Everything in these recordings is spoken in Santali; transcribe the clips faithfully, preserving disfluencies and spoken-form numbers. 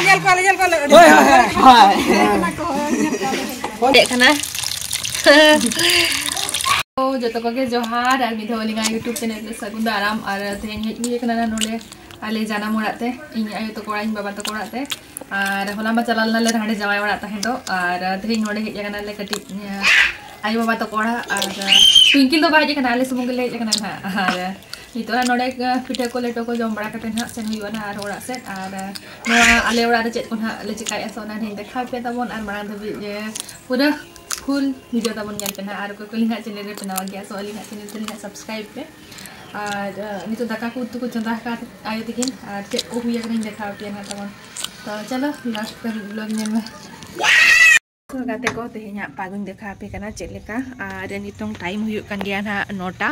ᱧᱮᱞ ᱠᱚᱣᱟᱞᱮ, ᱧᱮᱞ ᱠᱚᱣᱟᱞᱮ, ᱟᱹᱰᱤ ᱦᱳᱭ, ᱦᱳᱭ, ᱦᱳᱭ᱾ ᱦᱮᱡ ᱠᱟᱱᱟ᱾ ᱛᱚ, ᱡᱚᱛᱚ ᱠᱚᱜᱮ ᱡᱚᱦᱟᱨ, ᱟᱨ ᱢᱤᱫ ᱫᱷᱟᱣ ᱟᱹᱞᱤᱧᱟᱜ YouTube channel ᱨᱮ ᱥᱟᱹᱜᱩᱱ ᱫᱟᱨᱟᱢ᱾ ᱟᱨ ᱛᱮᱦᱮᱧ ᱦᱮᱡ ᱦᱩᱭ ᱟᱠᱟᱱᱟ ᱱᱚᱰᱮ ᱟᱞᱮ ᱡᱟᱱᱟᱢ ᱚᱲᱟᱜ ᱛᱮ, ᱤᱧ ᱟᱭᱳ ᱛᱟᱠᱚ ᱚᱲᱟᱜ, ᱤᱧ ᱵᱟᱵᱟ ᱛᱟᱠᱚ ᱚᱲᱟᱜ ᱛᱮ᱾ ᱟᱨ ᱦᱚᱞᱟ ᱢᱟ ᱪᱟᱞᱟᱣ ᱞᱮᱱᱟᱞᱮ ᱦᱟᱸᱰᱮ ᱡᱟᱶᱟᱭ ᱚᱲᱟᱜ ᱛᱟᱦᱮᱸ ᱫᱚ, ᱟᱨ ᱛᱮᱦᱮᱧ ᱱᱚᱰᱮ ᱦᱮᱡ ᱟᱠᱟᱱᱟᱞᱮ ᱠᱟᱹᱴᱤᱡ, ᱟᱭᱳ ᱵᱟᱵᱟ ᱛᱟᱠᱚ ᱚᱲᱟᱜ᱾ ᱟᱨ ᱴᱩᱭᱠᱤᱞ ᱫᱚ ᱵᱟᱭ ᱦᱮᱡ ᱟᱠᱟᱱᱟ, ᱟᱞᱮ ᱥᱩᱢᱩᱝ ᱜᱮᱞᱮ ᱦᱮᱡ ᱟᱠᱟᱱᱟ ᱱᱟᱦᱟᱜ᱾ ᱟᱨ ᱱᱤᱛᱚᱜ ᱱᱚᱰᱮ ᱯᱤᱴᱷᱟᱹ ᱠᱚ ᱞᱮᱴᱚ ᱠᱚ ᱡᱚᱢ ᱵᱟᱲᱟ ᱠᱟᱛᱮ ᱱᱟᱦᱟᱜ ᱥᱮᱱ ᱦᱩᱭᱩᱜᱼᱟ ᱱᱟᱦᱟᱜ ᱟᱨ ᱚᱲᱟᱜ ᱥᱮᱫ᱾ ᱟᱨ ᱱᱚᱣᱟ ᱟᱞᱮ ᱚᱲᱟᱜ ᱨᱮ ᱪᱮᱫ ᱠᱚ ᱱᱟᱦᱟᱜ ᱞᱮ ᱪᱮᱠᱟᱭᱮᱫᱼᱟ, ᱥᱮ ᱚᱱᱟ ᱱᱟᱦᱟᱜ ᱤᱧ ᱫᱮᱠᱷᱟᱣ ᱯᱮ ᱛᱟᱵᱚᱱ᱾ ᱟᱨ ᱢᱟᱲᱟᱝ ᱫᱷᱟᱹᱵᱤᱡ ᱡᱮ ᱯᱩᱨᱟᱹ full video ᱛᱟᱵᱚᱱ ᱧᱮᱞ ᱯᱮ ᱱᱟᱦᱟᱜ᱾ ᱟᱨ ᱚᱠᱚᱭ ᱠᱚ ᱟᱹᱞᱤᱧᱟᱜ channel ᱨᱮ ᱯᱮ ᱱᱟᱣᱟ ᱜᱮᱭᱟ, ᱥᱮ ᱟᱹᱞᱤᱧᱟᱜ channel ᱛᱟᱹᱞᱤᱧᱟᱜ subscribe ᱯᱮ᱾ ᱟᱨ, ᱟᱸ, ᱱᱤᱛᱚᱜ ᱫᱟᱠᱟ ᱠᱚ ᱩᱛᱩ ᱠᱚ ᱪᱚᱸᱫᱟ ᱟᱠᱟᱫ ᱟᱭᱳ ᱛᱟᱹᱠᱤᱱ, ᱟᱨ ᱪᱮᱫ ᱠᱚ ᱦᱩᱭ ᱟᱠᱟᱱᱟᱧ ᱫᱮᱠᱷᱟᱣ ᱯᱮᱭᱟ ᱱᱟᱦᱟᱜ ᱛᱟᱵᱚᱱ᱾ ᱛᱚ ᱪᱚᱞᱚ last ᱫᱷᱟᱹᱵᱤᱡ vlog ᱧᱮᱞ ᱢᱮ᱾ ᱛᱚ ᱜᱟᱛᱮ ᱠᱚ, ᱛᱮᱦᱮᱧᱟᱜ ᱯᱟᱜᱽ ᱤᱧ ᱫᱮᱠᱷᱟᱣ ᱟᱯᱮ ᱠᱟᱱᱟ ᱪᱮᱫ ᱞᱮᱠᱟ᱾ ᱟᱨ ᱱᱤᱛᱚᱝ time ᱦᱩᱭᱩᱜ ᱠᱟᱱ ᱜᱮᱭᱟ ᱱᱟᱦᱟᱜ ᱱᱚᱴᱟ᱾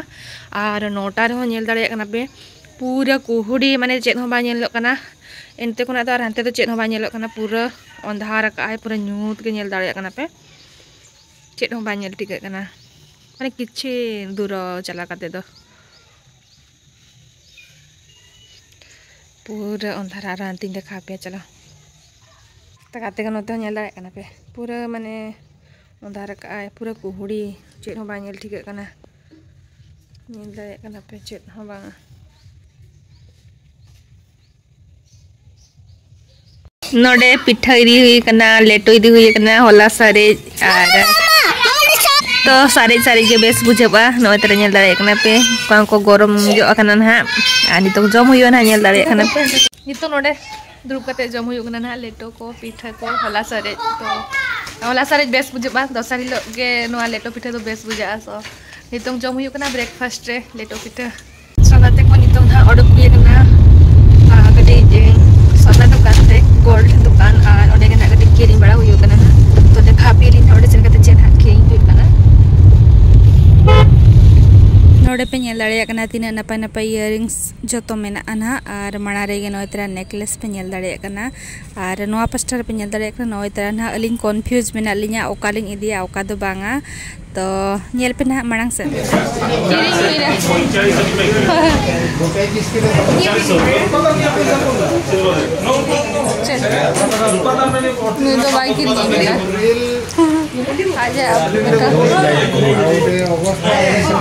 ᱟᱨ ᱱᱚᱴᱟ ᱨᱮᱦᱚᱸ ᱧᱮᱞ ᱫᱟᱲᱮᱭᱟᱜ ᱠᱟᱱᱟ ᱯᱮ, ᱯᱩᱨᱟᱹ ᱠᱩᱦᱩᱰᱤ, ᱢᱟᱱᱮ ᱪᱮᱫ ᱦᱚᱸ ᱵᱟᱝ ᱧᱮᱞᱚᱜ ᱠᱟᱱᱟ᱾ ᱮᱱᱛᱮ ᱠᱷᱚᱱᱟᱜ ᱫᱚ ᱟᱨ ᱦᱟᱱᱛᱮ ᱫᱚ ᱪᱮᱫ ᱦᱚᱸ ᱵᱟᱝ ᱧᱮᱞᱚᱜ ᱠᱟᱱᱟ, ᱯᱩᱨᱟᱹ ᱚᱸᱫᱷᱟᱨ ᱟᱠᱟᱜᱼᱟᱭ, ᱯᱩᱨᱟᱹ ᱧᱩᱛ ᱜᱮ ᱧᱮᱞ ᱫᱟᱲᱮᱭᱟᱜ ᱠᱟᱱᱟ ᱯᱮ, ᱪᱮᱫ ᱦᱚᱸ ᱵᱟᱝ ᱧᱮᱞ ᱴᱷᱤᱠᱟᱹᱜ ᱠᱟᱱᱟ, ᱢᱟᱱᱮ ᱠᱤᱪᱷᱤ ᱫᱩᱨᱚ ᱪᱟᱞᱟᱣ ᱠᱟᱛᱮ ᱫᱚ᱾ ᱯᱩᱨᱟᱹ ᱚᱸᱫᱷᱟᱨᱟ, ᱟᱨᱚ ᱦᱟᱱᱛᱮᱧ ᱫᱮᱠᱷᱟᱣ ᱟᱯᱮᱭᱟ, ᱪᱚᱞᱚ᱾ ᱛᱚ ᱜᱟᱛᱮ ᱠᱚ, ᱱᱚᱛᱮ ᱦᱚᱸ ᱧᱮᱞ ᱫᱟᱲᱮᱭᱟᱜ ᱠᱟᱱᱟ ᱯᱮ, ᱯᱩᱨᱟᱹ ᱢᱟᱱᱮ ᱚᱸᱫᱷᱟᱨ ᱠᱟᱜᱼᱟᱭ, ᱯᱩᱨᱟᱹ ᱠᱩᱦᱩᱲᱤ, ᱪᱮᱫ ᱦᱚᱸ ᱵᱟᱝ ᱧᱮᱞ ᱴᱷᱤᱠᱟᱹᱜ ᱠᱟᱱᱟ᱾ ᱧᱮᱞ ᱫᱟᱲᱮᱭᱟᱜ ᱠᱟᱱᱟ ᱯᱮ, ᱪᱮᱫ ᱦᱚᱸ ᱵᱟᱝᱟ᱾ ᱱᱚᱰᱮ ᱯᱤᱴᱷᱟᱹ ᱤᱫᱤ ᱦᱩᱭ ᱟᱠᱟᱱᱟ, ᱞᱮᱴᱚ ᱤᱫᱤ ᱦᱩᱭ ᱟᱠᱟᱱᱟ, ᱦᱚᱞᱟ ᱥᱟᱨᱮᱡ, ᱟᱨ ᱛᱚ ᱥᱟᱨᱮᱡ ᱥᱟᱨᱮᱡ ᱜᱮ ᱵᱮᱥ ᱵᱩᱡᱷᱟᱹᱜᱼᱟ᱾ ᱱᱚᱜᱼᱚᱭ ᱛᱚᱨᱟ ᱧᱮᱞ ᱫᱟᱲᱮᱭᱟᱜ ᱠᱟᱱᱟ ᱯᱮ, ᱚᱠᱟ ᱠᱚ ᱜᱚᱨᱚᱢ ᱧᱚᱜ ᱟᱠᱟᱱᱟ ᱱᱟᱦᱟᱜ, ᱟᱨ ᱱᱤᱛᱚᱝ ᱡᱚᱢ ᱦᱩᱭᱩᱜᱼᱟ ᱱᱟᱦᱟᱜ, ᱧᱮᱞ ᱫᱟᱲᱮᱭᱟᱜ ᱠᱟᱱᱟ ᱯᱮ᱾ ᱱᱤᱛᱚᱜ ᱱᱚᱰᱮ ᱫᱩᱲᱩᱵ ᱠᱟᱛᱮ ᱡᱚᱢ ᱦᱩᱭᱩᱜ ᱠᱟᱱᱟ ᱱᱟᱦᱟᱜ ᱞᱮᱴᱚ ᱠᱚ, ᱯᱤᱴᱷᱟᱹ ᱠᱚ, ᱦᱚᱞᱟ ᱥᱟᱨᱮᱡ᱾ ᱛᱚ ᱦᱚᱞᱟ ᱥᱟᱨᱮᱡ ᱵᱮᱥ ᱵᱩᱡᱷᱟᱹᱜᱼᱟ, ᱫᱚᱥᱟᱨ ᱦᱤᱞᱳᱜ ᱜᱮ ᱱᱚᱣᱟ ᱞᱮᱴᱚ ᱯᱤᱴᱷᱟᱹ ᱫᱚ ᱵᱮᱥ ᱵᱩᱡᱷᱟᱹᱜᱼᱟ᱾ ᱛᱚ ᱱᱤᱛᱚᱝ ᱡᱚᱢ ᱦᱩᱭᱩᱜ ᱠᱟᱱᱟ breakfast ᱨᱮ ᱞᱮᱴᱚ ᱯᱤᱴᱷᱟᱹ᱾ ᱥᱚᱱᱟ ᱛᱮᱠᱚ ᱱᱤᱛᱚᱝ ᱦᱟᱸᱜ ᱚᱰᱚᱠ ᱦᱩᱭ ᱟᱠᱟᱱᱟ, ᱟᱨ ᱠᱟᱹᱴᱤᱡ ᱥᱚᱱᱟ ᱫᱚᱠᱟᱱ ᱛᱮ, gold ᱫᱚᱠᱟᱱ, ᱟᱨ ᱚᱸᱰᱮ ᱜᱮ ᱱᱟᱜ ᱠᱟᱹᱴᱤᱡ ᱠᱤᱨᱤᱧ ᱵᱟᱲᱟ ᱦᱩᱭᱩᱜ ᱠᱟᱱᱟ ᱱᱟᱜ᱾ ᱛᱚ ᱫᱮᱠᱷᱟᱣ ᱟᱯᱮᱭᱟᱞᱤᱧ ᱱᱟᱜ ᱚᱸᱰᱮ ᱥᱮᱱ ᱠᱟᱛᱮ ᱪᱮᱫ ᱦᱟᱸᱜ ᱠᱤᱨᱤᱧ ᱦᱩᱭᱩᱜ ᱠᱟᱱᱟ᱾ ᱱᱚᱰᱮ ᱯᱮ ᱧᱮᱞ ᱫᱟᱲᱮᱭᱟᱜ ᱠᱟᱱᱟ ᱛᱤᱱᱟᱹᱜ ᱱᱟᱯᱟᱭ ᱱᱟᱯᱟᱭ earrings ᱡᱚᱛᱚ ᱢᱮᱱᱟᱜᱼᱟ ᱱᱟᱦᱟᱜ᱾ ᱟᱨ ᱢᱟᱲᱟᱝ ᱨᱮᱜᱮ ᱱᱚᱜᱼᱚᱭ ᱛᱟᱨᱟ necklace ᱯᱮ ᱧᱮᱞ ᱫᱟᱲᱮᱭᱟᱜ ᱠᱟᱱᱟ, ᱟᱨ ᱱᱚᱣᱟ ᱯᱟᱥᱴᱟ ᱨᱮᱯᱮ ᱧᱮᱞ ᱫᱟᱲᱮᱭᱟᱜ ᱠᱟᱱᱟ᱾ ᱱᱚᱜᱼᱚᱭ ᱛᱟᱨᱟ ᱱᱟᱦᱟᱜ ᱟᱹᱞᱤᱧ confuse ᱢᱮᱱᱟᱜ ᱞᱤᱧᱟ, ᱚᱠᱟᱞᱤᱧ ᱤᱫᱤᱭᱟ, ᱚᱠᱟ ᱫᱚ ᱵᱟᱝᱟ᱾ ᱛᱚ ᱧᱮᱞ ᱯᱮ ᱱᱟᱦᱟᱜ ᱢᱟᱲᱟᱝ ᱥᱮᱫ᱾ ᱠᱤᱨᱤᱧ ᱦᱩᱭᱱᱟ᱾ ᱪᱮᱫ? ᱱᱩᱭ ᱫᱚ ᱵᱟᱭ ᱠᱤᱨᱤᱧ ᱟᱹᱜᱩ ᱞᱮᱫᱟ᱾ ᱟᱡᱟᱜ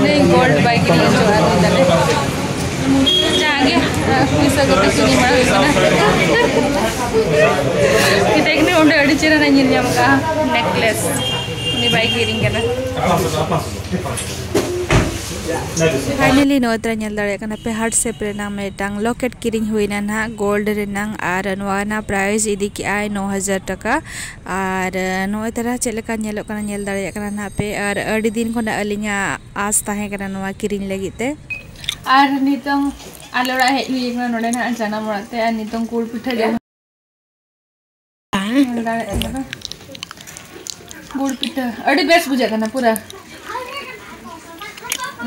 ᱱᱩᱭ gold ᱵᱟᱭ ᱠᱤᱨᱤᱧ ᱦᱚᱪᱚᱣᱟᱜ ᱞᱤᱧ ᱛᱟᱞᱮ᱾ ᱡᱟᱜᱮ, ᱯᱩᱭᱥᱟᱹ ᱠᱚᱛᱮ ᱠᱤᱨᱤᱧ ᱵᱟᱲᱟ ᱦᱩᱭ ᱠᱟᱱᱟ᱾ ᱠᱤᱱᱛᱩ ᱮᱠᱱᱤ ᱚᱸᱰᱮ ᱟᱹᱰᱤ ᱪᱮᱦᱨᱟ ᱧᱮᱞ ᱧᱟᱢ ᱠᱟᱜᱼᱟ necklace᱾ ᱩᱱᱤ ᱵᱟᱭ ᱠᱤᱨᱤᱧ ᱠᱟᱱᱟ᱾ Finally ᱱᱚᱜᱼᱚᱭ ᱛᱚᱨᱟ ᱧᱮᱞ ᱫᱟᱲᱮᱭᱟᱜ ᱠᱟᱱᱟ ᱯᱮ, heart shape ᱨᱮᱱᱟᱜ ᱢᱤᱫᱴᱟᱝ locket ᱠᱤᱨᱤᱧ ᱦᱩᱭᱱᱟ ᱱᱟᱦᱟᱜ, gold ᱨᱮᱱᱟᱝ᱾ ᱟᱨ ᱱᱚᱣᱟ ᱨᱮᱱᱟᱜ price ᱤᱫᱤ ᱠᱮᱜᱼᱟᱭ ᱱᱚ ᱦᱟᱡᱟᱨ ᱴᱟᱠᱟ᱾ ᱟᱨ ᱱᱚᱜᱼᱚᱭ ᱛᱚᱨᱟ ᱪᱮᱫ ᱞᱮᱠᱟ ᱧᱮᱞᱚᱜ ᱠᱟᱱᱟ, ᱧᱮᱞ ᱫᱟᱲᱮᱭᱟᱜ ᱠᱟᱱᱟ ᱱᱟᱦᱟᱜ ᱯᱮ᱾ ᱟᱨ ᱟᱹᱰᱤ ᱫᱤᱱ ᱠᱷᱚᱱᱟᱜ ᱟᱹᱞᱤᱧᱟᱜ ᱟᱥ ᱛᱟᱦᱮᱸ ᱠᱟᱱᱟ ᱱᱚᱣᱟ ᱠᱤᱨᱤᱧ ᱞᱟᱹᱜᱤᱫ ᱛᱮ᱾ ᱟᱨ ᱱᱤᱛᱚᱝ ᱟᱞᱮ ᱚᱲᱟᱜ ᱦᱮᱡ ᱦᱩᱭ ᱟᱠᱟᱱᱟ, ᱱᱚᱰᱮ ᱱᱟᱦᱟᱜ ᱡᱟᱱᱟᱢ ᱚᱲᱟᱜ ᱛᱮ᱾ ᱟᱨ ᱱᱤᱛᱚᱝ ᱜᱩᱲ ᱯᱤᱴᱷᱟᱹ ᱡᱚᱢ ᱧᱮᱞ ᱫᱟᱲᱮᱭᱟᱜ ᱠᱟᱱᱟ ᱯᱮ᱾ ᱜᱩᱲ ᱯᱤᱴᱷᱟᱹ ᱟᱹᱰᱤ ᱵᱮᱥ ᱵᱩᱡᱷᱟᱹᱜ ᱠᱟᱱᱟ ᱯᱩᱨᱟᱹ᱾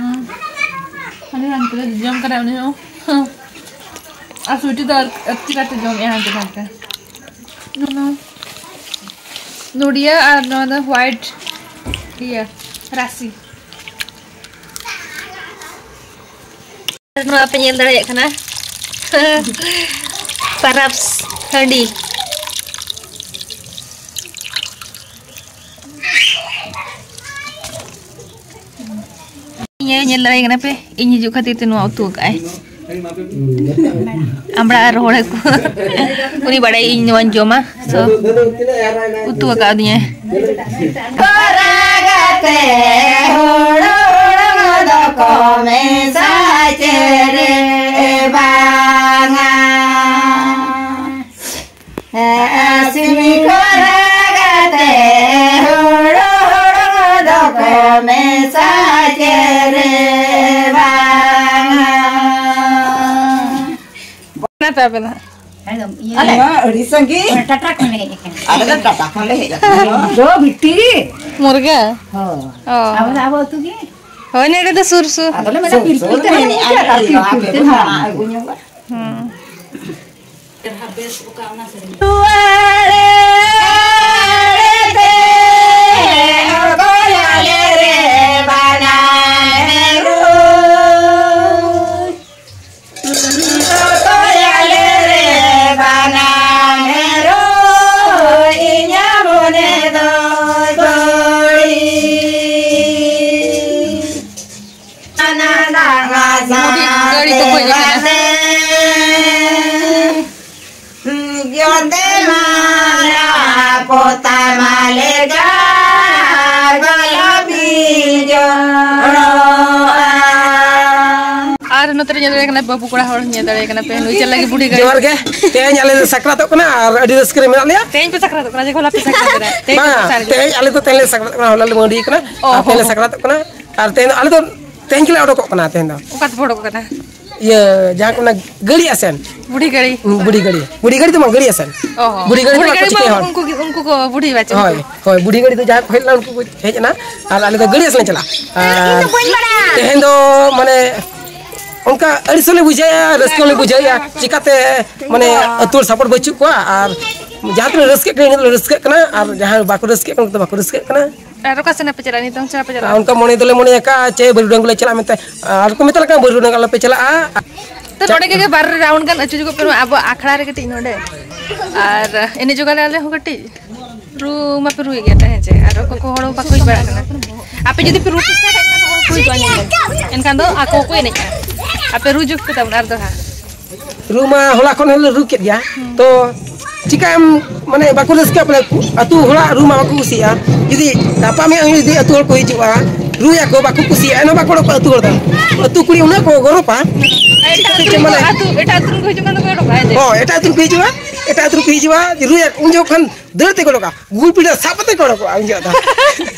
ᱩᱸ, ᱦᱟᱹᱱᱤ ᱦᱟᱱᱛᱮ ᱨᱮ ᱡᱚᱢ ᱠᱟᱱᱟ ᱩᱱᱤ ᱦᱚᱸ᱾ ᱟᱨ ᱥᱩᱭᱴᱤ ᱫᱚ ᱟᱹᱛᱠᱤᱨ ᱠᱟᱛᱮ ᱡᱚᱢᱮᱜᱼᱟ ᱦᱟᱱᱛᱮ ᱱᱟᱛᱮ᱾ ᱱᱚᱣᱟ ᱱᱚᱰᱤᱭᱟ ᱟᱨ ᱱᱚᱣᱟ ᱫᱚ white ᱤᱭᱟᱹ ᱨᱟᱥᱤ᱾ ᱱᱚᱣᱟ ᱯᱮ ᱧᱮᱞ ᱫᱟᱲᱮᱭᱟᱜ ᱠᱟᱱᱟ᱾ ᱯᱟᱨᱟᱵᱽ ᱦᱟᱺᱰᱤ᱾ ᱤᱧ ᱟᱭᱳ ᱧᱮᱞ ᱫᱟᱲᱮᱭᱟᱭ ᱠᱟᱱᱟ ᱯᱮ, ᱤᱧ ᱦᱤᱡᱩᱜ ᱠᱷᱟᱹᱛᱤᱨ ᱛᱮ ᱱᱚᱣᱟ ᱩᱛᱩ ᱟᱠᱟᱫ ᱟᱭ᱾ ᱟᱢᱲᱟ ᱟᱨ ᱨᱚᱦᱚᱲ ᱦᱟᱹᱠᱩ᱾ ᱩᱱᱤ ᱵᱟᱲᱟᱭ ᱤᱧ ᱱᱚᱣᱟᱧ ᱡᱚᱢᱟ᱾ So, ᱩᱛᱩ ᱟᱠᱟᱫᱤᱧᱟᱭ᱾ ᱠᱚᱨᱟᱜᱟᱛᱮ ᱦᱩᱲᱩ ᱦᱩᱲᱩ ᱫᱚᱠᱚ ᱢᱮᱥᱟ ᱪᱮᱨᱮ ᱵᱟᱝᱟ᱾ ᱟᱥᱢᱤ ᱠᱚᱨᱟᱜᱟᱛᱮ ᱦᱩᱲᱩ ᱦᱩᱲᱩ ᱫᱚᱠᱚ ᱢᱮᱥᱟ ᱪᱮᱨᱮ ᱵᱟᱝᱟ᱾ ᱚᱱᱟ ᱛᱟᱵᱮᱱᱟ᱾ ᱦᱮᱸ, ᱤᱭᱟᱹ, ᱟᱞᱮ? ᱱᱚᱣᱟ ᱟᱹᱰᱤ ᱥᱟᱺᱜᱤᱧ᱾ ᱚᱱᱟ ᱴᱟᱴᱟ ᱠᱷᱚᱱ ᱞᱮ ᱦᱮᱡ ᱟᱠᱟᱱᱟ᱾ ᱟᱞᱮ ᱫᱚ ᱴᱟᱴᱟ ᱠᱷᱚᱱ ᱞᱮ ᱦᱮᱡ ᱟᱠᱟᱱᱟ᱾ ᱫᱚ ᱵᱷᱤᱴᱤ᱾ ᱢᱩᱨᱜᱟᱹ? ᱦᱳᱭ᱾ ᱚ᱾ ᱟᱵᱚ ᱫᱚ ᱟᱵᱚ ᱟᱹᱛᱩ ᱜᱮ᱾ ᱦᱳᱭ, ᱱᱚᱰᱮ ᱫᱚ ᱥᱩᱨ ᱥᱩᱨ᱾ ᱟᱫᱚ ᱞᱮ ᱢᱮᱱᱟ ᱯᱤᱞᱯᱤᱞ ᱛᱮ ᱦᱚᱸ ᱮᱱᱮᱡ ᱠᱟᱜ ᱟᱨ ᱯᱤᱞᱯᱤᱞ ᱛᱮ ᱦᱚᱸ ᱟᱹᱜᱩ ᱧᱚᱜᱟ᱾ ᱦᱩᱸ᱾ ᱜᱟᱹᱲᱤ ᱠᱚ ᱦᱮᱡ ᱟᱠᱟᱱᱟ᱾ ᱡᱚᱛᱮ ᱢᱟᱞᱟ ᱯᱚᱛᱟᱢ ᱞᱮᱠᱟ ᱜᱚᱞᱚᱵᱤᱧ ᱡᱚᱲᱚᱜᱼᱟ᱾ ᱟᱨ ᱱᱚᱛᱮ ᱨᱮ ᱧᱮᱞ ᱫᱟᱲᱮᱭᱟᱜ ᱠᱟᱱᱟ ᱵᱟᱹᱵᱩ ᱠᱚᱲᱟ ᱦᱚᱲ, ᱧᱮᱞ ᱫᱟᱲᱮᱭᱟᱜ ᱠᱟᱱᱟ ᱯᱮ ᱱᱩᱭ ᱪᱮᱫ ᱞᱟᱹᱜᱤᱫ ᱵᱩᱰᱷᱤ ᱜᱟᱹᱲᱤ᱾ ᱡᱚᱦᱟᱨ ᱜᱮ᱾ ᱛᱮᱦᱮᱧ ᱟᱞᱮ ᱞᱮ ᱥᱟᱠᱨᱟᱛᱚᱜ ᱠᱟᱱᱟ ᱟᱨ ᱟᱹᱰᱤ ᱨᱟᱹᱥᱠᱟᱹ ᱨᱮ ᱢᱮᱱᱟᱜ ᱞᱮᱭᱟ᱾ ᱛᱮᱦᱮᱧ ᱯᱮ ᱥᱟᱠᱨᱟᱛᱚᱜ ᱠᱟᱱᱟ, ᱡᱮ ᱦᱚᱞᱟ ᱯᱮ ᱥᱟᱠᱨᱟᱛ ᱮᱱᱟ? ᱛᱮᱦᱮᱧ ᱯᱮ ᱵᱟᱝ, ᱥᱟᱠᱨᱟᱛ ᱮᱱᱟ? ᱛᱮᱦᱮᱧ ᱟᱞᱮ ᱫᱚ ᱛᱮᱦᱮᱧ ᱞᱮ ᱥᱟᱠᱨᱟᱛᱚᱜ ᱠᱟᱱᱟ, ᱦᱚᱞᱟ ᱞᱮ ᱢᱟᱹᱰᱤ ᱠᱟᱱᱟ᱾ ᱚ ᱟᱨ ᱦᱚᱸ᱾ ᱛᱮᱦᱮᱧ ᱞᱮ ᱥᱟᱠᱨᱟᱛᱚᱜ ᱠᱟᱱᱟ᱾ ᱟᱨ ᱛᱮᱦᱮᱧ ᱫᱚ ᱟᱞᱮ ᱫᱚ ᱛᱮᱦᱮᱧ ᱜᱮᱞᱮ ᱚᱰᱚᱠᱚᱜ ᱠᱟᱱᱟ ᱛᱮᱦᱮᱧ ᱫᱚ᱾ ᱚᱠᱟ ᱛᱮᱯᱮ ᱚᱰᱚᱠᱚᱜ ᱠᱟᱱᱟ? ᱤᱭᱟᱹ, ᱡᱟᱦᱟᱸ ᱠᱚ ᱢᱮᱱᱟ ᱜᱟᱹᱲᱤ ᱟᱥᱮᱱ᱾ ᱵᱩᱰᱷᱤ ᱜᱟᱹᱲᱤ᱾ ᱵᱩᱰᱷᱤ ᱜᱟᱹᱲᱤ᱾ ᱵᱩᱰᱷᱤ ᱜᱟᱹᱲᱤ ᱫᱚ ᱵᱟᱝ, ᱜᱟᱹᱲᱤ ᱟᱥᱮᱱ᱾ ᱚ ᱦᱚᱸ᱾ ᱵᱩᱰᱷᱤ ᱜᱟᱹᱲᱤ ᱫᱚ ᱵᱩᱰᱷᱤ ᱵᱟᱠᱚ ᱜᱟᱹᱲᱤ ᱪᱤᱠᱟᱹᱭᱟ ᱢᱟ ᱦᱚᱲ᱾ ᱩᱱᱠᱩ ᱜᱮ, ᱩᱱᱠᱩ ᱠᱚ ᱵᱩᱰᱷᱤ ᱵᱟᱪᱚ ᱦᱳᱭ, ᱩᱱᱠᱩ᱾ ᱦᱳᱭ, ᱵᱩᱰᱷᱤ ᱜᱟᱹᱲᱤ ᱫᱚ ᱡᱟᱦᱟᱸᱭ ᱠᱚ ᱦᱮᱡ ᱞᱮᱱᱟ ᱩᱱᱠᱩ ᱠᱚ ᱦᱮᱡ ᱮᱱᱟ᱾ ᱟᱨ ᱟᱞᱮ ᱫᱚ ᱜᱟᱹᱲᱤ ᱟᱥᱮᱱ ᱞᱮ ᱪᱟᱞᱟᱜᱼᱟ᱾ ᱟᱨ ᱤᱧ ᱫᱚ ᱵᱟᱹᱧ ᱵᱟᱲᱟᱭᱟ᱾ ᱛᱮᱦᱮᱧ ᱫᱚ ᱢᱟᱱᱮ ᱚᱱᱠᱟ ᱟᱹᱲᱤᱥ ᱦᱚᱸᱞᱮ ᱵᱩᱡᱷᱟᱹᱣᱮᱫᱼᱟ, ᱨᱟᱹᱥᱠᱟᱹ ᱦᱚᱸᱞᱮ ᱵᱩᱡᱷᱟᱹᱣᱮᱫᱼᱟ᱾ ᱪᱤᱠᱟᱹᱛᱮ ᱢᱟᱱᱮ ᱟᱹᱛᱩ ᱦᱚᱲ ᱥᱟᱯᱳᱨᱴ ᱵᱟᱹᱪᱩᱜ ᱠᱚᱣᱟ᱾ ᱟᱨ ᱡᱟᱦᱟᱸ ᱛᱤᱱᱟᱹᱜ ᱨᱟᱹᱥᱠᱟᱹᱜ ᱠᱟᱱᱟ, ᱤᱱᱟᱹ ᱫᱚᱞᱮ ᱨᱟᱹᱥᱠᱟᱹᱜ ᱠᱟᱱᱟ, ᱟᱨ ᱡᱟᱦᱟᱸᱭ ᱵᱟᱠᱚ ᱨᱟᱹᱥᱠᱟᱹᱜ ᱠᱟᱱᱟ, ᱩᱱᱠᱩ ᱫᱚ ᱵᱟᱠᱚ ᱨᱟᱹᱥᱠᱟᱹᱜ ᱠᱟᱱᱟ᱾ ᱟᱨ ᱚᱠᱟ ᱥᱮᱱ ᱯᱮ ᱪᱟᱞᱟᱜᱼᱟ ᱱᱤᱛᱚᱝ? ᱪᱷᱟᱲᱟ ᱯᱮ ᱪᱟᱞᱟᱜᱼᱟ? ᱟᱨ ᱚᱱᱠᱟ ᱢᱚᱱᱮ ᱫᱚᱞᱮ ᱢᱚᱱᱮ ᱟᱠᱟᱫᱼᱟ ᱪᱮ ᱵᱟᱹᱨᱩᱰᱟᱝ ᱞᱮ ᱪᱟᱞᱟᱜᱼᱟ ᱢᱮᱱᱛᱮ᱾ ᱟᱨ ᱠᱚ ᱢᱮᱛᱟ ᱞᱮ ᱠᱟᱱᱟ, "ᱵᱟᱹᱨᱩᱰᱟᱝ ᱟᱞᱚᱯᱮ ᱪᱟᱞᱟᱜᱼᱟ᱾" ᱛᱚ ᱱᱚᱰᱮ ᱜᱮ ᱵᱟᱨ ᱨᱟᱣᱩᱱᱰ ᱜᱟᱱ ᱟᱹᱪᱩᱨ ᱧᱚᱜᱚᱜ ᱯᱮ ᱟᱵᱚᱣᱟᱜ ᱟᱠᱷᱲᱟ ᱨᱮ ᱠᱟᱹᱴᱤᱡ ᱱᱚᱰᱮ᱾ ᱟᱨ ᱮᱱᱮᱡ ᱡᱚᱜᱟᱞᱮ ᱟᱞᱮ ᱦᱚᱸ ᱠᱟᱹᱴᱤᱡ᱾ ᱨᱩ ᱢᱟᱯᱮ ᱨᱩᱭᱮᱫ ᱜᱮᱭᱟ ᱛᱟᱦᱮᱸ ᱪᱮ? ᱟᱨ ᱚᱠᱚᱭ ᱠᱚ ᱦᱚᱲ ᱵᱟᱠᱚ ᱦᱮᱡ ᱵᱟᱲᱟᱜ ᱠᱟᱱᱟ᱾ ᱟᱯᱮ ᱡᱩᱫᱤ ᱯᱮ ᱨᱩ ᱪᱮᱥᱴᱟᱭᱟ, ᱮᱱᱠᱷᱟᱱ ᱫᱚ ᱦᱚᱲ ᱠᱚ ᱦᱤᱡᱩᱜᱼᱟ ᱧᱮᱞ ᱧᱮᱞ᱾ ᱮᱱᱠᱷᱟᱱ ᱫᱚ ᱟᱠᱚ ᱠᱚ ᱮᱱᱮᱡᱼᱟ᱾ ᱟᱯᱮ ᱨᱩ ᱡᱩᱜᱽ ᱯᱮ ᱛᱟᱵᱚᱱ ᱟᱨ ᱫᱚᱦᱲᱟ᱾ ᱨᱩ ᱢᱟ ᱦᱚᱞᱟ ᱠᱷᱚᱱ ᱦᱚᱸᱞᱮ ᱨᱩ ᱠᱮᱫ ᱜᱮᱭᱟ᱾ ᱦᱩᱸ᱾ ᱛᱚ ᱪᱤᱠᱟᱹᱭᱟᱢ, ᱢᱟᱱᱮ ᱵᱟᱠᱚ ᱨᱟᱹᱥᱠᱟᱹᱜᱼᱟ ᱵᱚᱞᱮ, ᱟᱹᱛᱩ ᱦᱚᱲᱟᱜ ᱨᱩ ᱢᱟ ᱵᱟᱠᱚ ᱠᱩᱥᱤᱭᱟᱜᱼᱟ᱾ ᱡᱩᱫᱤ ᱜᱟᱯᱟ ᱢᱮᱭᱟᱝ ᱡᱩᱫᱤ ᱟᱹᱛᱩ ᱦᱚᱲ ᱠᱚ ᱦᱤᱡᱩᱜᱼᱟ, ᱨᱩᱭᱟᱠᱚ, ᱵᱟᱠᱚ ᱠᱩᱥᱤᱭᱟᱜᱼᱟ, ᱮᱱᱦᱚᱸ ᱵᱟᱠᱚ ᱚᱰᱚᱠᱚᱜᱼᱟ ᱟᱹᱛᱩ ᱦᱚᱲ ᱫᱚ᱾ ᱟᱹᱛᱩ ᱠᱩᱲᱤ ᱩᱱᱟᱹᱜ ᱠᱚ ᱜᱚᱨᱚᱵᱟ᱾ ᱮᱴᱟᱜ ᱟᱹᱛᱩ ᱨᱮᱱ ᱠᱚ, ᱢᱟᱱᱮ ᱟᱹᱛᱩ, ᱮᱴᱟᱜ ᱟᱹᱛᱩ ᱨᱮᱱ ᱠᱚ ᱦᱤᱡᱩᱜ ᱠᱷᱟᱱ ᱫᱚᱠᱚ ᱚᱰᱚᱠᱚᱜᱼᱟ, ᱦᱮᱸ ᱪᱮ? ᱦᱳᱭ, ᱮᱴᱟᱜ ᱟᱹᱛᱩ ᱨᱮᱱ ᱠᱚ ᱦᱤᱡᱩᱜᱼᱟ, ᱮᱴᱟᱜ ᱟᱹᱛᱩ ᱨᱮᱱ ᱠᱚ ᱦᱤᱡᱩᱜᱼᱟ, ᱨᱩᱭᱟ, ᱩᱱ ᱡᱚᱠᱷᱚᱱ ᱫᱟᱹᱲ ᱛᱮᱠᱚ ᱚᱰᱚᱠᱟ, ᱜᱩᱞ ᱯᱤᱴᱷᱟᱹ ᱥᱟᱵ ᱠᱟᱛᱮ ᱠᱚ ᱚᱰᱚᱠᱚᱜᱼᱟ ᱩᱱ ᱡᱚᱠᱷᱚᱱ ᱫᱚ᱾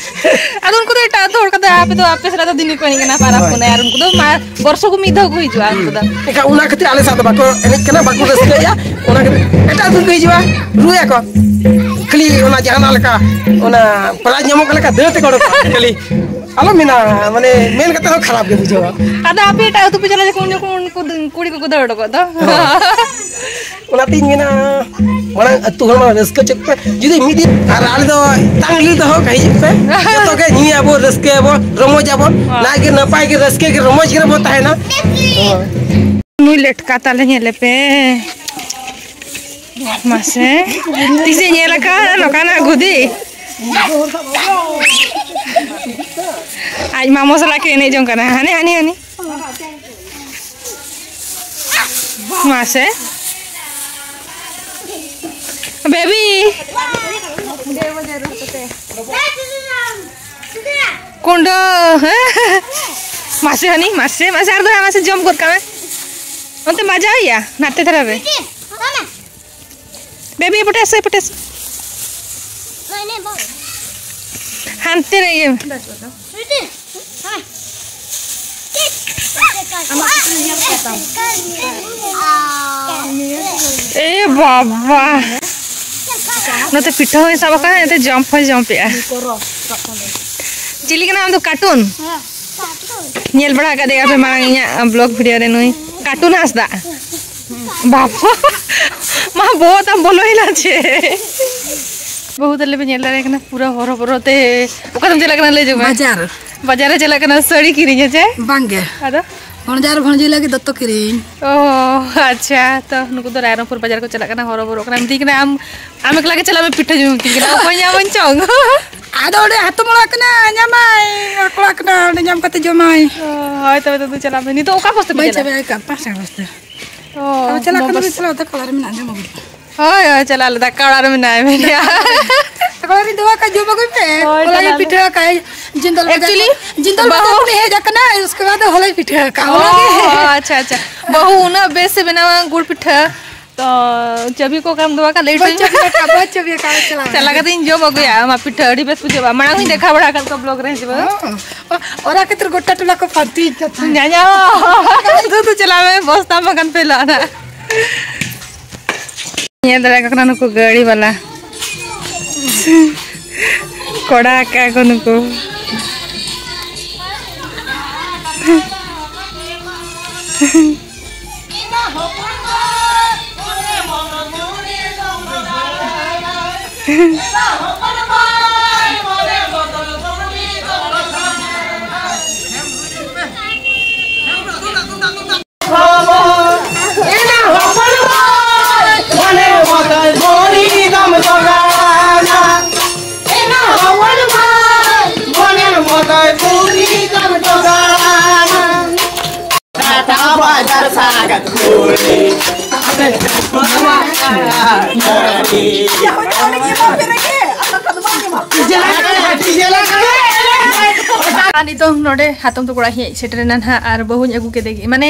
ᱟᱫᱚ ᱩᱱᱠᱩ ᱫᱚ ᱮᱴᱟᱜ ᱟᱹᱛᱩ ᱦᱚᱲ ᱠᱟᱛᱮ, ᱟᱯᱮ ᱫᱚ ᱟᱯᱮ ᱥᱮᱫ ᱫᱚ ᱫᱤᱱ ᱜᱮᱠᱚ ᱮᱱᱮᱡ ᱠᱟᱱᱟ, ᱯᱟᱨᱟᱵᱽ ᱦᱳᱭ᱾ ᱯᱩᱱᱟᱹᱭ, ᱟᱨ ᱩᱱᱠᱩ ᱫᱚ ᱢᱟ-, ᱵᱚᱨᱥᱚ ᱠᱚ ᱢᱤᱫ ᱫᱷᱟᱣ ᱠᱚ ᱦᱤᱡᱩᱜᱼᱟ ᱩᱱᱠᱩ ᱫᱚ᱾ ᱮᱱᱠᱷᱟᱱ ᱚᱱᱟ ᱠᱷᱟᱹᱛᱤᱨ ᱟᱞᱮ ᱥᱟᱶ ᱫᱚ ᱵᱟᱠᱚ ᱮᱱᱮᱡ ᱠᱟᱱᱟ, ᱵᱟᱠᱚ ᱨᱟᱹᱥᱠᱟᱹᱭᱮᱫᱼᱟ᱾ ᱚᱱᱟ ᱠᱷᱟᱹᱛᱤᱨ ᱮᱴᱟᱜ ᱟᱹᱛᱩ ᱠᱚ ᱦᱤᱡᱩᱜᱼᱟ, ᱨᱩᱭᱟᱠᱚ᱾ ᱠᱷᱟᱹᱞᱤ ᱚᱱᱟ ᱡᱟᱦᱟᱱᱟᱜ ᱞᱮᱠᱟ, ᱚᱱᱟ ᱯᱨᱟᱭᱤᱡᱽ ᱧᱟᱢᱚᱜ ᱠᱟᱱ ᱞᱮᱠᱟ ᱫᱟᱹᱲ ᱛᱮᱠᱚ ᱚᱰᱚᱠᱚᱜᱼᱟ ᱠᱷᱟᱹᱞᱤ᱾ ᱟᱞᱚ ᱢᱮᱱᱟ, ᱢᱟᱱᱮ ᱢᱮᱱ ᱠᱟᱛᱮ ᱦᱚᱸ ᱠᱷᱟᱨᱟᱯ ᱜᱮ ᱵᱩᱡᱷᱟᱹᱣᱟ᱾ ᱟᱫᱚ ᱟᱯᱮ ᱮᱴᱟᱜ ᱟᱹᱛᱩ ᱯᱮ ᱪᱟᱞᱟᱣ ᱞᱮᱠᱷᱟᱱ ᱩᱱ ᱡᱚᱠᱷᱚᱱ ᱩᱱᱠᱩ ᱫᱚ ᱠᱩᱲᱤ ᱠᱚᱠᱚ ᱫᱟᱹᱲ ᱩᱰᱩᱠᱚᱜ ᱫᱚ᱾ ᱦᱳᱭ᱾ ᱚᱱᱟᱛᱤᱧ ᱢᱮᱱᱟ, ᱢᱟᱲᱟᱝ ᱟᱹᱛᱩ ᱦᱚᱲ ᱢᱟ ᱨᱟᱹᱥᱠᱟᱹ ᱪᱮᱫ ᱯᱮ, ᱡᱩᱫᱤ ᱢᱤᱫ ᱫᱤᱱ ᱟᱨ ᱟᱞᱮ ᱫᱚ ᱛᱟᱝ ᱨᱮᱞᱤ ᱫᱚᱦᱚ ᱠᱟᱜ ᱦᱤᱡᱩᱜ ᱯᱮ, ᱡᱚᱛᱚ ᱜᱮ ᱧᱩᱭᱟᱵᱚ, ᱨᱟᱹᱥᱠᱟᱹᱭᱟᱵᱚ, ᱨᱚᱢᱚᱡᱟᱵᱚᱱ, ᱦᱳᱭ᱾ ᱱᱟᱭ ᱜᱮ ᱱᱟᱯᱟᱭ ᱜᱮ ᱨᱟᱹᱥᱠᱟᱹ ᱜᱮ ᱨᱚᱢᱚᱡᱽ ᱜᱮ ᱨᱮᱵᱚ ᱛᱟᱦᱮᱱᱟ᱾ ᱦᱳᱭ᱾ ᱱᱩᱭ ᱞᱮᱴᱠᱟ ᱛᱟᱞᱮ ᱧᱮᱞᱮ ᱯᱮ᱾ ᱢᱟᱥᱮ, ᱛᱤᱥᱮ ᱧᱮᱞ ᱟᱠᱟᱫ ᱱᱚᱝᱠᱟᱱᱟᱜ ᱜᱩᱫᱤ? ᱟᱡ ᱢᱟᱢᱚ ᱥᱟᱞᱟᱜ ᱠᱤᱱ ᱮᱱᱮᱡ ᱡᱚᱝ ᱠᱟᱱᱟ᱾ ᱦᱟᱱᱮ, ᱦᱟᱱᱮ, ᱦᱟᱱᱮ᱾ ᱢᱟᱥᱮ᱾ ᱵᱮᱵᱤ᱾ ᱠᱩᱸᱰᱟᱹ, ᱦᱮᱸ? ᱢᱟᱥᱮ ᱦᱟᱹᱱᱤ, ᱢᱟᱥᱮ, ᱢᱟᱥᱮ, ᱟᱨ ᱫᱚ ᱢᱟᱥᱮ ᱡᱚᱢ ᱜᱚᱫ ᱠᱟᱜ ᱢᱮ᱾ ᱚᱱᱛᱮ ᱵᱟᱡᱟᱣ ᱮᱭᱟ, ᱱᱟᱛᱮ ᱫᱷᱟᱨᱟ ᱨᱮ᱾ ᱵᱮᱵᱤ, ᱯᱚᱴᱮᱥ, ᱯᱚᱴᱮᱥ᱾ ᱦᱟᱱᱛᱮ ᱨᱮ ᱤᱭᱟᱹ᱾ ᱮ ᱵᱟᱵᱟ, ᱱᱚᱛᱮ ᱯᱤᱴᱷᱟᱹ ᱦᱚᱸᱭ ᱥᱟᱵ ᱟᱠᱟᱫᱟ, ᱱᱚᱛᱮ ᱡᱚᱢ ᱦᱚᱸᱭ ᱡᱚᱢ ᱯᱮᱜᱼᱟ᱾ ᱪᱤᱞᱤ ᱠᱟᱱᱟ ᱟᱢ ᱫᱚ? ᱠᱟᱨᱴᱩᱱ? ᱧᱮᱞ ᱵᱟᱲᱟ ᱟᱠᱟᱫᱮᱭᱟ ᱯᱮ ᱢᱟᱲᱟᱝ ᱤᱧᱟᱹᱜ ᱵᱞᱚᱜ ᱵᱷᱤᱰᱤᱭᱳ ᱨᱮ, ᱱᱩᱭ ᱠᱟᱨᱴᱩᱱ ᱦᱟᱸᱥᱫᱟ᱾ ᱵᱟᱵᱟ, ᱢᱟ ᱵᱚᱦᱚᱜ ᱛᱟᱢ ᱵᱚᱞᱚᱭᱮᱱᱟ ᱪᱮ? ᱵᱟᱹᱦᱩ ᱛᱟᱞᱮ ᱯᱮ ᱧᱮᱞ ᱫᱟᱲᱮᱭᱟᱜ ᱠᱟᱱᱟ, ᱯᱩᱨᱟᱹ ᱦᱚᱨᱚ ᱵᱚᱨᱚ ᱛᱮ᱾ ᱚᱠᱟᱛᱮᱢ ᱪᱟᱞᱟᱜ ᱠᱟᱱᱟ ᱞᱟᱹᱭ ᱡᱚᱝ ᱢᱮ? ᱵᱟᱡᱟᱨ᱾ ᱵᱟᱡᱟᱨ ᱮ ᱪᱟᱞᱟᱜ ᱠᱟᱱᱟ ᱥᱟᱹᱲᱤ ᱠᱤᱨᱤᱧ, ᱦᱮᱸ ᱪᱮ? ᱵᱟᱝᱜᱮ᱾ ᱟᱫᱚ? ᱵᱷᱚᱱᱡᱟ ᱟᱨ ᱵᱷᱚᱱᱡᱤ ᱞᱟᱹᱜᱤᱫ ᱫᱚᱛᱚ ᱠᱤᱨᱤᱧ᱾ ᱚ, ᱟᱪᱪᱷᱟ᱾ ᱛᱚ, ᱱᱩᱠᱩ ᱫᱚ ᱨᱟᱭᱨᱚᱝᱯᱩᱨ ᱵᱟᱡᱟᱨ ᱠᱚ ᱪᱟᱞᱟᱜ ᱠᱟᱱᱟ, ᱦᱚᱨᱚ ᱵᱚᱨᱚᱜ ᱠᱟᱱᱟ᱾ ᱢᱮᱛᱟᱹᱧ ᱠᱟᱱᱟ, "ᱟᱢ, ᱟᱢ ᱮᱠᱞᱟ ᱜᱮ ᱪᱟᱞᱟᱜ ᱢᱮ, ᱯᱤᱴᱷᱟᱹ ᱡᱚᱢ", ᱢᱮᱛᱟᱹᱧ ᱠᱟᱱᱟ᱾ ᱚᱠᱚᱭ ᱧᱟᱢᱟᱹᱧ ᱪᱚᱝ? ᱟᱫᱚ ᱚᱸᱰᱮ ᱦᱟᱛᱚᱢ ᱚᱲᱟᱜ ᱠᱟᱱᱟ, ᱧᱟᱢᱟᱭ, ᱠᱚᱲᱟ ᱠᱟᱱᱟ, ᱚᱸᱰᱮ ᱧᱟᱢ ᱠᱟᱛᱮ ᱡᱚᱢᱟᱭ᱾ ᱚ, ᱦᱳᱭ, ᱛᱚᱵᱮ ᱛᱚ ᱫᱩ ᱪᱟᱞᱟᱜ ᱢᱮ᱾ ᱱᱤᱛᱚᱜ ᱚᱠᱟ ᱵᱚᱥᱛᱟ ᱯᱮ ᱵᱟᱹᱧ ᱪᱟᱞᱟᱜᱼᱟ? ᱪᱟᱵᱟᱭ ᱠᱟᱜ, ᱯᱟᱸᱪᱴᱟ ᱵᱚᱥᱛᱟ᱾ ᱚ, ᱟᱫᱚ ᱪᱟᱞᱟᱜ ᱠᱟᱱᱟ ᱵᱚᱥ- ᱵᱤᱱ, ᱪᱟᱞᱟᱜ ᱫᱟᱠᱟ ᱚᱲᱟᱜ ᱨᱮ ᱢᱮᱱᱟᱜᱼᱟ, ᱡᱚᱢ ᱟᱹᱜᱩᱭ ᱯᱮ᱾ ᱦᱳᱭ, ᱦᱳᱭ, ᱪᱟᱞᱟᱜ ᱟᱞᱮ, ᱫᱟᱠᱟ ᱚᱲᱟᱜ ᱨᱮ ᱢᱮᱱᱟᱭᱟ, ᱢᱮᱱᱟᱭᱟ᱾ ᱫᱟᱠᱟ ᱚᱲᱟᱜ ᱨᱤᱧ ᱫᱚᱦᱚ ᱠᱟᱜᱼᱟ, ᱡᱚᱢ ᱟᱹᱜᱩᱭ ᱯᱮ᱾ ᱦᱳᱭ, ᱚᱱᱟ ᱜᱤᱧ ᱪᱟᱞᱟᱜ ᱟᱞᱮ᱾ ᱯᱤᱴᱷᱟᱹ ᱟᱠᱟᱫᱼᱟ, ᱡᱤᱱᱫᱚᱞ ᱵᱟᱡᱟᱨ, ᱡᱤᱱᱫᱚᱞ ᱵᱟᱡᱟᱨ ᱵᱟᱹᱦᱩ᱾ ᱠᱷᱚᱱᱤᱧ ᱦᱮᱡ ᱟᱠᱟᱱᱟ, ᱩᱥᱠᱮ ᱵᱟᱫ ᱦᱚᱞᱚᱭ ᱯᱤᱴᱷᱟᱹ ᱟᱠᱟᱫᱼᱟ, ᱚ, ᱚᱱᱟ ᱜᱮ᱾ ᱟᱪᱪᱷᱟ, ᱟᱪᱪᱷᱟ᱾ ᱵᱟᱹᱦᱩ ᱩᱱᱟᱹᱜ ᱵᱮᱥ ᱮ ᱵᱮᱱᱟᱣᱟ ᱜᱩᱲ ᱯᱤᱴᱷᱟᱹ, ᱛᱚ ᱪᱟᱹᱵᱤ ᱠᱚ ᱠᱟᱢ ᱫᱚ ᱵᱟᱠᱷᱟᱱ ᱞᱟᱹᱭ ᱵᱟᱹᱧ ᱦᱚᱴᱚᱧ ᱢᱮ᱾ ᱪᱟᱹᱵᱤ ᱟᱠᱟᱫᱼᱟ, ᱵᱟᱹᱧ ᱪᱟᱹᱵᱤ ᱟᱠᱟᱫᱼᱟ, ᱪᱟᱞᱟᱣ ᱪᱟᱞᱟᱣ ᱠᱟᱛᱮ᱾ ᱠᱟᱛᱮᱧ ᱡᱚᱢ ᱟᱹᱜᱩᱭᱟ, ᱟᱢᱟᱜ ᱯᱤᱴᱷᱟᱹ ᱟᱹᱰᱤ ᱵᱮᱥ ᱵᱩᱡᱷᱟᱹᱜᱼᱟ᱾ ᱢᱟᱲᱟᱝ ᱦᱚᱸᱧ ᱫᱮᱠᱷᱟᱣ ᱵᱟᱲᱟ ᱟᱠᱟᱫ ᱠᱚᱣᱟ ᱵᱞᱚᱜ ᱨᱮ, ᱦᱮᱸ ᱥᱮ ᱵᱟᱝ? ᱦᱚᱸ᱾ ᱚ-, ᱚᱱᱟ ᱠᱷᱟᱹᱛᱤᱨ ᱜᱚᱴᱟ ᱴᱚᱞᱟ ᱠᱚ ᱯᱟᱱᱛᱮᱭᱤᱧ ᱠᱟᱱ ᱛᱟᱦᱮᱸᱫ᱾ ᱧᱟᱧᱟᱢ᱾ ᱫᱩ ᱫᱩ ᱪᱟᱞᱟᱣ ᱢᱮ, ᱵᱚᱥᱛᱟ ᱵᱟᱜᱟᱱ ᱯᱮ ᱞᱟᱜᱼᱟ᱾ ᱧᱮᱞ ᱫᱟᱲᱮᱭᱟᱠᱚ ᱠᱟᱱᱟ ᱱᱩᱠᱩ ᱜᱟᱹᱲᱤ ᱵᱟᱞᱟ᱾ ᱠᱚᱲᱟ ᱟᱠᱟᱫ ᱠᱚ ᱱᱩᱠᱩ᱾ ᱟᱨ ᱱᱤᱛᱚᱝ ᱱᱚᱰᱮ ᱦᱟᱛᱚᱢ ᱛᱟᱠᱚ ᱚᱲᱟᱜ ᱤᱧ ᱦᱮᱡ ᱥᱮᱴᱮᱨ ᱮᱱᱟ ᱱᱟᱦᱟᱜ, ᱟᱨ ᱵᱟᱹᱦᱩᱧ ᱟᱹᱜᱩ ᱠᱮᱫᱮ ᱜᱮ, ᱢᱟᱱᱮ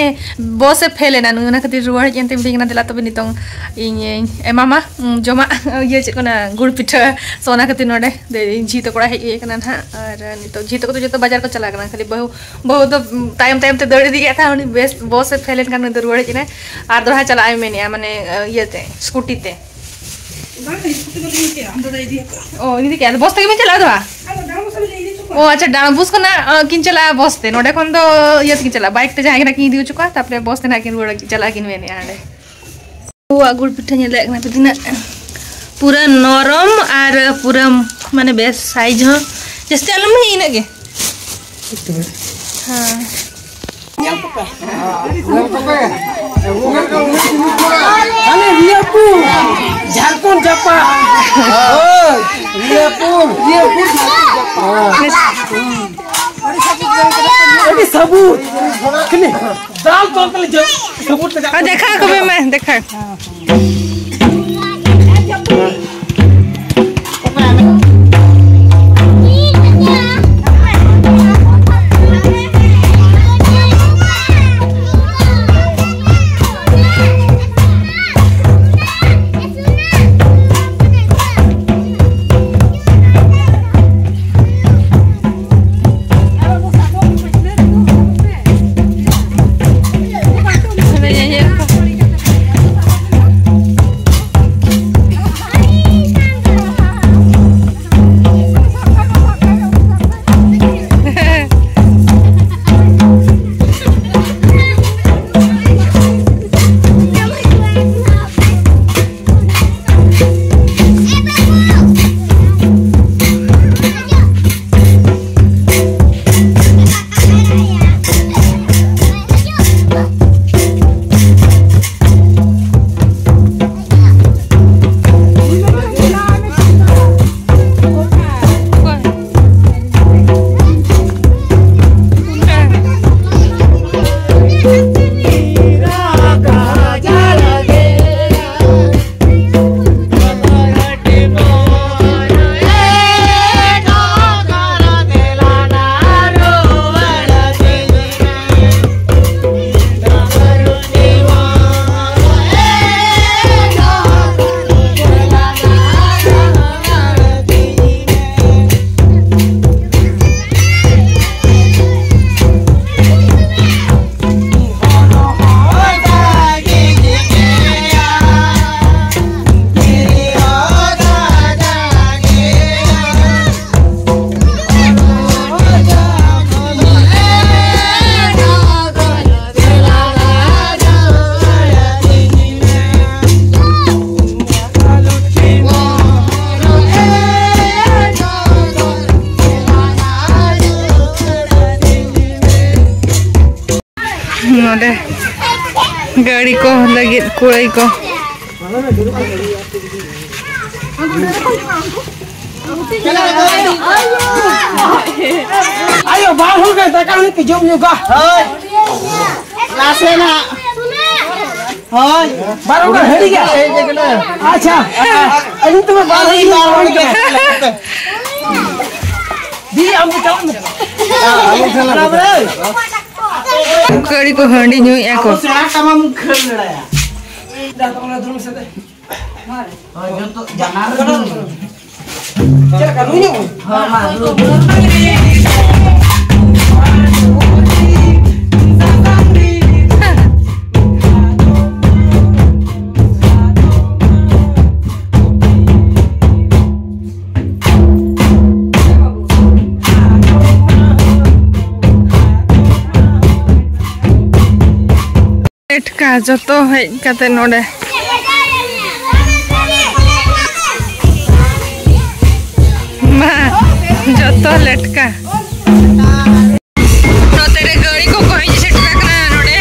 ᱵᱚᱥ ᱮ ᱯᱷᱮᱞ ᱮᱱᱟ, ᱚᱱᱟ ᱠᱷᱟᱹᱛᱤᱨ ᱨᱩᱣᱟᱹᱲ ᱦᱮᱡ ᱮᱱ ᱛᱮ ᱢᱤᱛᱟᱹᱧ ᱠᱟᱱᱟ, "ᱫᱮᱞᱟ ᱛᱚᱵᱮ ᱱᱤᱛᱚᱝ ᱤᱧ ᱮᱢᱟᱢᱟ, ᱩᱸ, ᱡᱚᱢᱟᱜ, ᱤᱭᱟᱹ ᱪᱮᱫ ᱠᱚ ᱢᱮᱱᱟ, ᱜᱩᱲ ᱯᱤᱴᱷᱟᱹ᱾" ᱥᱚ ᱚᱱᱟ ᱠᱷᱟᱹᱛᱤᱨ ᱱᱚᱰᱮ ᱫᱮ-, ᱤᱧ ᱡᱷᱤ ᱛᱟᱠᱚ ᱚᱲᱟᱜ ᱦᱮᱡ ᱦᱩᱭ ᱟᱠᱟᱱᱟ ᱱᱟᱦᱟᱜ, ᱟᱨ ᱱᱤᱛᱚᱜ ᱡᱷᱤ ᱛᱟᱠᱚ ᱫᱚ ᱡᱚᱛᱚ ᱵᱟᱡᱟᱨ ᱠᱚ ᱪᱟᱞᱟᱣ ᱠᱟᱱᱟ, ᱠᱷᱟᱹᱞᱤ ᱵᱟᱹᱦᱩ, ᱵᱟᱹᱦᱩ ᱫᱚ, ᱩᱸ, ᱛᱟᱭᱚᱢ ᱛᱟᱭᱚᱢ ᱛᱮ ᱫᱟᱹᱲ ᱤᱫᱤ ᱠᱮᱫ ᱛᱟᱦᱮᱸ, ᱩᱱᱤ ᱵᱮᱥ ᱵᱚᱥ ᱮ ᱯᱷᱮᱞ ᱮᱱ ᱠᱷᱟᱱ ᱩᱱᱤ ᱫᱚ ᱨᱩᱣᱟᱹᱲ ᱦᱮᱡ ᱮᱱᱟᱭ, ᱟᱨ ᱫᱚᱲᱦᱟ ᱪᱟᱞᱟᱜ ᱮ ᱢᱮᱱᱮᱫᱼᱟ, ᱢᱟᱱᱮ, ᱤᱭᱟᱹᱛᱮ, ᱥᱠᱩᱴᱤ ᱛᱮ᱾ ᱵᱟᱝ, ᱤᱧ ᱥᱠᱩᱴᱤ ᱵᱟᱹᱧ ᱤᱫᱤ ᱠᱮᱫᱟ, ᱟᱢ ᱫᱟᱫᱟᱭ ᱤᱫᱤ ᱟᱠᱟᱫᱟ᱾ ᱚ, ᱤᱫᱤ ᱠᱮᱫᱟ, ᱟᱫᱚ ᱵᱚᱥ ᱛᱮᱜᱮ ᱵᱤᱱ ᱪᱟᱞᱟᱜᱼᱟ ᱟᱫᱚ ᱦᱟᱸᱜ? ᱟᱫᱚ ᱰᱟᱸᱰᱵᱳᱥ ᱞᱮ ᱤᱫᱤ ᱦᱚᱪᱚ ᱠᱚᱣᱟ᱾ ᱚ, ᱟᱪᱪᱷᱟ, ᱰᱟᱸᱰᱵᱳᱥ ᱠᱷᱚᱱᱟᱜ, ᱚ, ᱠᱤᱱ ᱪᱟᱞᱟᱜᱼᱟ ᱵᱚᱥ ᱛᱮ, ᱱᱚᱸᱰᱮ ᱠᱷᱚᱱ ᱫᱚ ᱤᱭᱟᱹ ᱛᱮᱠᱤᱱ ᱪᱟᱞᱟᱜᱼᱟ, ᱵᱟᱭᱤᱠ ᱛᱮ ᱡᱟᱦᱟᱸᱭ ᱠᱟᱱᱟ ᱠᱤᱱ ᱤᱫᱤ ᱦᱚᱪᱚ ᱠᱚᱣᱟ, ᱛᱟᱨᱯᱚᱨᱮ ᱵᱚᱥ ᱛᱮ ᱱᱟᱦᱟᱜ ᱠᱤᱱ ᱨᱩᱣᱟᱹᱲ ᱪᱟᱞᱟᱜᱼᱟ ᱠᱤᱱ ᱢᱮᱱᱮᱫᱼᱟ ᱚᱸᱰᱮ᱾ ᱩᱱᱠᱩᱣᱟᱜ ᱜᱩᱲ ᱯᱤᱴᱷᱟᱹ ᱧᱮᱞᱮᱫ ᱠᱟᱱᱟ ᱯᱮ ᱛᱤᱱᱟᱹᱜ ᱯᱩᱨᱟᱹ ᱱᱚᱨᱚᱢ ᱟᱨ ᱯᱩᱨᱟᱹ ᱢᱟᱱᱮ ᱵᱮᱥ ᱥᱟᱭᱤᱡ ᱦᱚᱸ ᱡᱟᱹᱥᱛᱤ ᱟᱞᱚᱢ ᱤᱭᱟᱹ ᱤᱱᱟᱹᱜ ᱜᱮ᱾ ᱦᱮᱸ᱾ ᱧᱮᱞ ᱠᱚᱯᱮ᱾ ᱦᱟᱱᱮ ᱨᱤᱭᱟᱹᱯᱩᱨ, ᱡᱷᱟᱲᱠᱷᱚᱸᱰ ᱡᱟᱯᱟᱜ᱾ ᱦᱳᱭ, ᱨᱤᱭᱟᱹᱯᱩᱨ, ᱨᱤᱭᱟᱹᱯᱩᱨ, ᱡᱷᱟᱲᱠᱷᱚᱸᱰ ᱡᱟᱯᱟᱜ᱾ ᱟᱹᱰᱤ ᱥᱟᱵᱩᱛ᱾ ᱠᱷᱟᱹᱞᱤ ᱫᱟᱞ ᱛᱚᱞ ᱛᱮᱞᱮ ᱡᱚᱢ, ᱥᱟᱵᱩᱛ ᱞᱮᱠᱟ᱾ ᱟᱨ ᱫᱮᱠᱷᱟ ᱠᱚᱵᱮ ᱢᱮ, ᱫᱮᱠᱷᱟ᱾ ᱜᱟᱹᱲᱤ ᱠᱚ ᱞᱟᱹᱜᱤᱫ ᱠᱩᱲᱟᱹᱭ ᱠᱚ᱾ ᱟᱭᱳ, ᱵᱟᱨ ᱦᱚᱲ ᱜᱮ ᱫᱟᱠᱟ ᱦᱟᱺᱰᱤ ᱯᱮ ᱡᱚᱢ ᱧᱚᱜᱟ᱾ ᱦᱳᱭ᱾ ᱱᱟᱥᱮᱱᱟᱜ᱾ ᱦᱳᱭ᱾ ᱵᱟᱨ ᱦᱚᱲ ᱜᱮ ᱦᱟᱺᱰᱤ ᱜᱮ᱾ ᱟᱪᱪᱷᱟ᱾ ᱟᱹᱞᱤᱧ ᱛᱚᱵᱮ ᱵᱟᱨ ᱦᱚᱲ ᱜᱮ᱾ ᱫᱤ, ᱟᱢ ᱫᱚ ᱪᱟᱞᱟᱜ ᱢᱮ᱾ ᱜᱟᱹᱲᱤ ᱠᱚ ᱦᱟᱺᱰᱤ ᱧᱩᱭᱮᱫᱼᱟ ᱠᱚ᱾ ᱟᱵᱚ ᱥᱮᱬᱟ ᱠᱟᱢᱟ ᱢᱩᱠᱷᱟᱹᱱ ᱞᱟᱲᱟᱭᱟ᱾ ᱡᱟ ᱛᱟᱵᱚᱱᱟ ᱫᱩᱲᱩᱵ ᱥᱮᱫ᱾ ᱦᱳᱭ, ᱡᱚᱛᱚ ᱵᱟᱱᱟᱨ ᱨᱮ ᱫᱩᱲᱩᱵ᱾ ᱪᱮᱫ ᱞᱮᱠᱟ, ᱱᱩᱭ ᱧᱚᱜ? ᱦᱳᱭ, ᱢᱟ, ᱫᱩᱲᱩᱵ, ᱫᱩᱲᱩᱵ᱾ ᱞᱮᱴᱠᱟ ᱡᱚᱛᱚ ᱦᱮᱡ ᱠᱟᱛᱮ ᱱᱚᱰᱮ᱾ ᱢᱟ, ᱡᱚᱛᱚ ᱞᱮᱴᱠᱟ᱾ ᱱᱚᱛᱮ ᱨᱮ ᱜᱟᱹᱲᱤ ᱠᱚᱠᱚ ᱦᱮᱡ ᱥᱮᱴᱮᱨ ᱟᱠᱟᱱᱟ ᱱᱚᱰᱮ᱾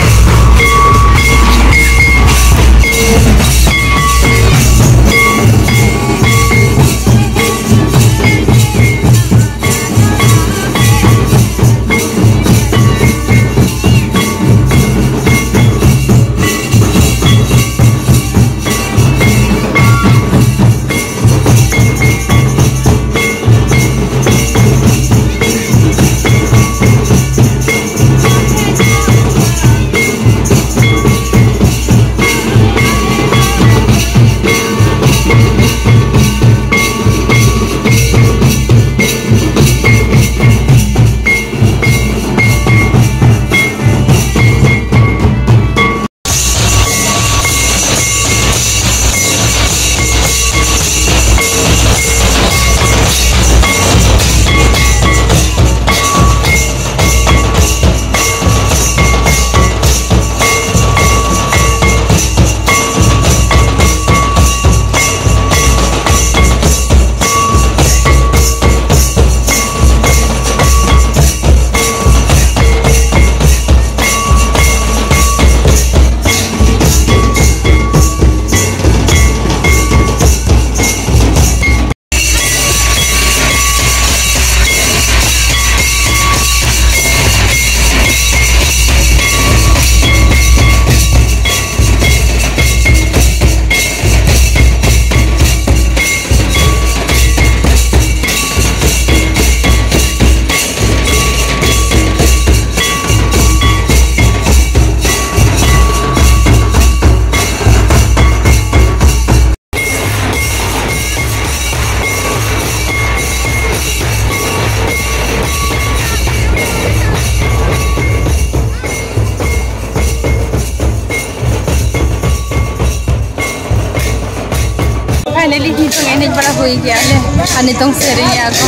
Finally, ᱱᱤᱛᱚᱝ ᱮᱱᱮᱡ ᱵᱟᱲᱟ ᱦᱩᱭ ᱜᱮᱭᱟ ᱞᱮ, ᱟᱨ ᱱᱤᱛᱚᱝ ᱥᱮᱨᱮᱧᱮᱜᱼᱟ ᱠᱚ᱾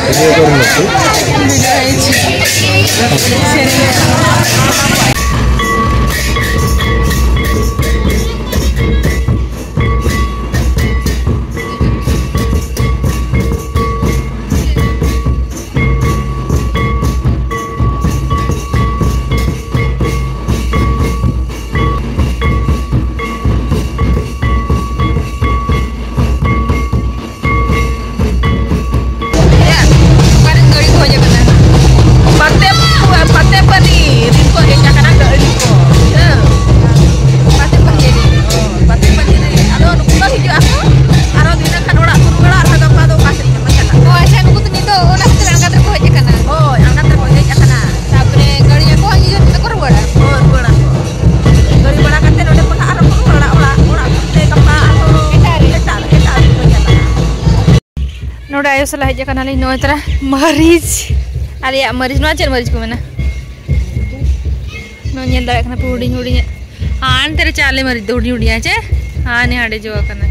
ᱵᱷᱤᱰᱤᱭᱳ ᱠᱚᱨᱮ ᱱᱟᱥᱮ᱾ ᱵᱷᱤᱰᱤᱭᱳ ᱦᱮᱡ᱾ ᱥᱮᱨᱮᱧᱮᱜᱼᱟ᱾ ᱚᱠᱟᱨᱮ ᱜᱟᱹᱲᱤ ᱠᱚ ᱦᱮᱡ ᱟᱠᱟᱱᱟ? ᱯᱟᱛᱮ, ᱯᱟᱛᱮ ᱯᱟᱹᱱᱤ ᱨᱤᱱ ᱠᱚ ᱦᱮᱡ ᱟᱠᱟᱱᱟ ᱜᱟᱹᱲᱤ ᱠᱚ᱾ ᱦᱮᱸ᱾ ᱯᱟᱛᱮ ᱯᱟᱹᱱᱤ ᱨᱤᱱ᱾ ᱚ, ᱯᱟᱛᱮ ᱯᱟᱹᱱᱤ ᱨᱤᱱ᱾ ᱟᱫᱚ ᱱᱩᱠᱩ ᱫᱚ ᱦᱤᱡᱩᱜ ᱟᱠᱚ᱾ ᱟᱨᱚ ᱫᱷᱤᱱᱟᱹᱝ ᱠᱷᱟᱱ ᱚᱲᱟᱜ ᱠᱚ ᱨᱩᱣᱟᱹᱲᱟ, ᱟᱨᱦᱚᱸ ᱜᱟᱯᱟ ᱫᱚ ᱚᱠᱟ ᱥᱮᱫ ᱠᱚ ᱪᱟᱞᱟᱜᱼᱟ? ᱚ, ᱟᱪᱪᱷᱟ, ᱱᱩᱠᱩ ᱫᱚ ᱱᱤᱛᱚᱜ ᱚᱱᱟ ᱠᱷᱟᱹᱛᱤᱨ ᱟᱸᱜᱟᱛ ᱨᱮᱠᱚ ᱦᱮᱡ ᱟᱠᱟᱱᱟ᱾ ᱦᱳᱭ, ᱟᱸᱜᱟᱛ ᱨᱮᱠᱚ ᱦᱮᱡ ᱟᱠᱟᱱᱟ᱾ ᱛᱟᱯᱚᱨᱮ ᱜᱟᱹᱲᱤ ᱟᱠᱚ, ᱟᱨ ᱱᱤᱡᱮ ᱛᱮᱠᱚ ᱨᱩᱣᱟᱹᱲᱟ᱾ ᱦᱳᱭ, ᱨᱩᱣᱟᱹᱲᱟ ᱠᱚ᱾ ᱜᱟᱹᱲᱤ ᱵᱷᱟᱲᱟ ᱠᱟᱛᱮ ᱱᱚᱰᱮ ᱠᱷᱚᱱᱟᱜ ᱟᱨᱦᱚᱸ ᱠᱚ ᱨᱩᱣᱟᱹᱲᱟ ᱚᱲᱟᱜ, ᱚᱲᱟᱜ ᱠᱷᱚᱱ ᱛᱮ ᱜᱟᱯᱟ ᱟᱨᱦᱚᱸ ᱮᱴᱟᱜ ᱨᱮ᱾ ᱮᱴᱟᱜ, ᱮᱴᱟᱜ ᱨᱮ ᱠᱚ ᱪᱟᱞᱟᱜᱼᱟ᱾ ᱱᱚᱰᱮ ᱟᱭᱳ ᱥᱟᱞᱟᱜ ᱦᱮᱡ ᱟᱠᱟᱱᱟᱞᱤᱧ᱾ ᱱᱚᱜᱼᱚᱭ ᱛᱟᱨᱟ ᱢᱟᱹᱨᱤᱪ, ᱟᱞᱮᱭᱟᱜ ᱢᱟᱹᱨᱤᱪ, ᱱᱚᱣᱟ ᱪᱮᱫ ᱢᱟᱹᱨᱤᱪ ᱠᱚ ᱢᱮᱱᱟ? ᱱᱚᱣᱟ ᱧᱮᱞ ᱫᱟᱲᱮᱭᱟᱜ ᱠᱟᱱᱟ ᱯᱮ, ᱦᱩᱰᱤᱧ ᱦᱩᱰᱤᱧᱟᱜ᱾ ᱦᱟᱱᱛᱮ ᱨᱮ ᱪᱟᱣᱞᱮ ᱢᱟᱹᱨᱤᱪ ᱫᱚ ᱦᱩᱰᱤᱧ ᱦᱩᱰᱤᱧᱟ ᱪᱮ? ᱦᱟᱱᱮ ᱦᱟᱸᱰᱮ ᱡᱚ ᱟᱠᱟᱱᱟ᱾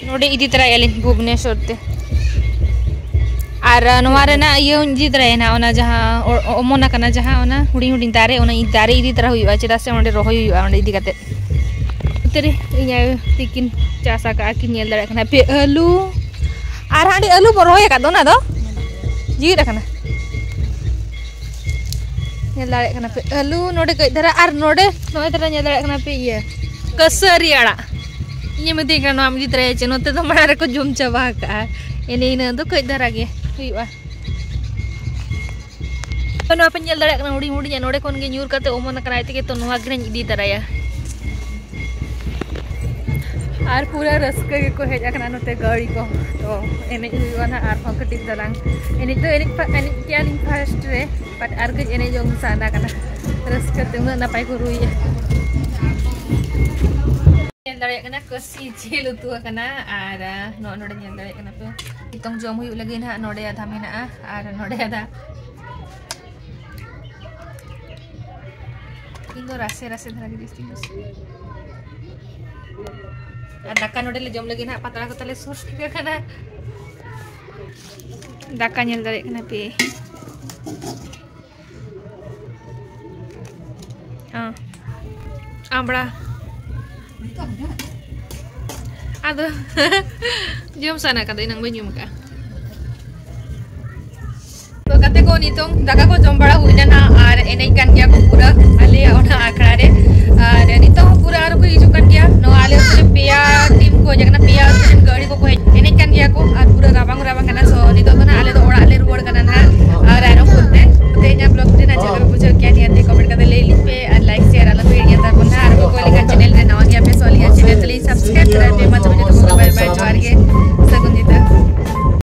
ᱱᱚᱰᱮ ᱤᱫᱤ ᱛᱚᱨᱟᱭᱮᱫᱼᱟ ᱞᱤᱧ ᱵᱷᱩᱵᱽᱱᱮᱥᱚᱨ ᱛᱮ᱾ ᱟᱨ ᱱᱚᱣᱟ ᱨᱮᱱᱟᱜ ᱤᱭᱟᱹ ᱦᱚᱸᱧ ᱤᱫᱤ ᱛᱚᱨᱟᱭᱟ ᱱᱟᱦᱟᱜ, ᱚᱱᱟ ᱡᱟᱦᱟᱸ ᱚ-, ᱚᱢᱚᱱ ᱟᱠᱟᱱᱟ, ᱡᱟᱦᱟᱸ ᱚᱱᱟ ᱦᱩᱰᱤᱧ ᱦᱩᱰᱤᱧ ᱫᱟᱨᱮ, ᱚᱱᱟ ᱫᱟᱨᱮ ᱤᱫᱤ ᱛᱚᱨᱟ ᱦᱩᱭᱩᱜᱼᱟ, ᱪᱮᱫᱟᱜ ᱥᱮ ᱚᱸᱰᱮ ᱨᱚᱦᱚᱭ ᱦᱩᱭᱩᱜᱼᱟ, ᱚᱸᱰᱮ ᱤᱫᱤ ᱠᱟᱛᱮ᱾ ᱱᱚᱛᱮ ᱨᱮ ᱤᱧ ᱟᱭᱳ ᱛᱤᱠᱤᱱ ᱪᱟᱥ ᱟᱠᱟᱫᱼᱟ ᱠᱤᱱ, ᱧᱮᱞ ᱫᱟᱲᱮᱭᱟᱜ ᱠᱟᱱᱟ ᱯᱮ ᱟᱹᱞᱩ᱾ ᱟᱨ ᱦᱟᱸᱰᱮ ᱟᱹᱞᱩ ᱵᱚᱱ ᱨᱚᱦᱚᱭ ᱟᱠᱟᱫ ᱫᱚ, ᱚᱱᱟ ᱫᱚ ᱡᱤᱣᱮᱫ ᱟᱠᱟᱱᱟ᱾ ᱧᱮᱞ ᱫᱟᱲᱮᱭᱟᱜ ᱠᱟᱱᱟ ᱯᱮ ᱟᱹᱞᱩ ᱱᱚᱰᱮ ᱠᱟᱹᱡ ᱫᱷᱟᱨᱟ, ᱟᱨ ᱱᱚᱰᱮ ᱱᱚᱜᱼᱚᱭ ᱫᱷᱟᱨᱟ ᱧᱮᱞ ᱫᱟᱲᱮᱭᱟᱜ ᱠᱟᱱᱟ ᱯᱮ ᱤᱭᱟᱹ ᱠᱟᱹᱥᱟᱹᱨᱤ ᱟᱲᱟᱜ᱾ ᱤᱧᱮ ᱢᱤᱛᱟᱹᱧ ᱠᱟᱱᱟ, "ᱱᱚᱣᱟᱢ ᱤᱫᱤ ᱛᱚᱨᱟᱭᱟ ᱪᱮ? ᱱᱚᱛᱮ ᱫᱚ ᱢᱟᱲᱟᱝ ᱨᱮᱠᱚ ᱡᱚᱢ ᱪᱟᱵᱟ ᱟᱠᱟᱜᱼᱟ, ᱮᱱᱮ ᱤᱱᱟᱹ ᱫᱚ ᱠᱟᱹᱡ ᱫᱷᱟᱨᱟ ᱜᱮ ᱦᱩᱭᱩᱜᱼᱟ᱾" ᱛᱚ, ᱱᱚᱣᱟ ᱯᱮ ᱧᱮᱞ ᱫᱟᱲᱮᱭᱟᱜ ᱠᱟᱱᱟ, ᱦᱩᱰᱤᱧ ᱦᱩᱰᱤᱧᱟᱜ ᱱᱚᱰᱮ ᱠᱷᱚᱱ ᱜᱮ ᱧᱩᱨ ᱠᱟᱛᱮ ᱚᱢᱚᱱ ᱟᱠᱟᱱᱟ ᱟᱡ ᱛᱮᱜᱮ᱾ ᱛᱚ, ᱱᱚᱣᱟ ᱜᱮᱞᱤᱧ ᱤᱫᱤ ᱛᱟᱨᱟᱭᱟ᱾ ᱟᱨ ᱯᱩᱨᱟᱹ ᱨᱟᱹᱥᱠᱟᱹ ᱜᱮᱠᱚ ᱦᱮᱡ ᱟᱠᱟᱱᱟ ᱱᱚᱛᱮ ᱜᱟᱹᱲᱤ ᱠᱚ᱾ ᱛᱚ, ᱮᱱᱮᱡ ᱦᱩᱭᱩᱜᱼᱟ ᱱᱟᱦᱟᱜ ᱟᱨᱦᱚᱸ ᱠᱟᱹᱴᱤᱡ ᱫᱚᱞᱟᱝ᱾ ᱮᱱᱮᱡ ᱫᱚ ᱮᱱᱮᱡ ᱯᱟ-, ᱮᱱᱮᱡ ᱠᱮᱜᱼᱟ ᱞᱤᱧ ᱯᱷᱟᱥᱴ ᱨᱮ, but ᱟᱨ ᱠᱟᱹᱡ ᱮᱱᱮᱡ ᱡᱚᱝ ᱥᱟᱱᱟ ᱠᱟᱱᱟ᱾ ᱨᱟᱹᱥᱠᱟᱹ ᱛᱮ ᱩᱱᱟᱹᱜ ᱱᱟᱯᱟᱭ ᱠᱚ ᱨᱩᱭᱮᱫᱼᱟ᱾ ᱫᱟᱲᱮᱭᱟᱜ ᱠᱟᱱᱟ ᱠᱟᱹᱥᱤ ᱡᱤᱞ ᱩᱛᱩ ᱟᱠᱟᱱᱟ᱾ ᱟᱨ ᱱᱚᱜᱼᱚ ᱱᱚᱰᱮ ᱧᱮᱞ ᱫᱟᱲᱮᱭᱟᱜ ᱠᱟᱱᱟ ᱯᱮ, ᱱᱤᱛᱚᱝ ᱡᱚᱢ ᱦᱩᱭᱩᱜ ᱞᱟᱹᱜᱤᱫ ᱱᱟᱦᱟᱜ᱾ ᱱᱚᱰᱮ ᱟᱫᱷᱟ ᱢᱮᱱᱟᱜᱼᱟ ᱟᱨ ᱱᱚᱰᱮ ᱟᱫᱷᱟ᱾ ᱤᱧ ᱫᱚ ᱨᱟᱥᱮ ᱨᱟᱥᱮ ᱫᱷᱟᱨᱟ ᱜᱮ ᱡᱟᱹᱥᱛᱤᱧ ᱠᱩᱥᱤᱭᱟᱜᱼᱟ᱾ ᱟᱨ ᱫᱟᱠᱟ ᱱᱚᱰᱮ ᱞᱮ ᱡᱚᱢ ᱞᱟᱹᱜᱤᱫ ᱱᱟᱦᱟᱜ, ᱯᱟᱛᱲᱟ ᱠᱚ ᱛᱟᱞᱮ ᱥᱩᱨ ᱴᱷᱤᱠ ᱟᱠᱟᱱᱟ᱾ ᱫᱟᱠᱟ ᱧᱮᱞ ᱫᱟᱲᱮᱭᱟᱜ ᱠᱟᱱᱟ ᱯᱮ᱾ ᱦᱚᱸ᱾ ᱟᱢᱲᱟ᱾ ᱟᱫᱚ ᱡᱚᱢ ᱥᱟᱱᱟ ᱠᱟᱫᱟ, ᱮᱱᱟᱝ ᱵᱟᱹᱧ ᱡᱚᱢ ᱠᱟᱜᱼᱟ᱾ ᱛᱚ ᱜᱟᱛᱮ ᱠᱚ, ᱱᱤᱛᱚᱝ ᱫᱟᱠᱟ ᱠᱚ ᱡᱚᱢ ᱵᱟᱲᱟ ᱦᱩᱭ ᱞᱮᱱᱟ ᱟᱨ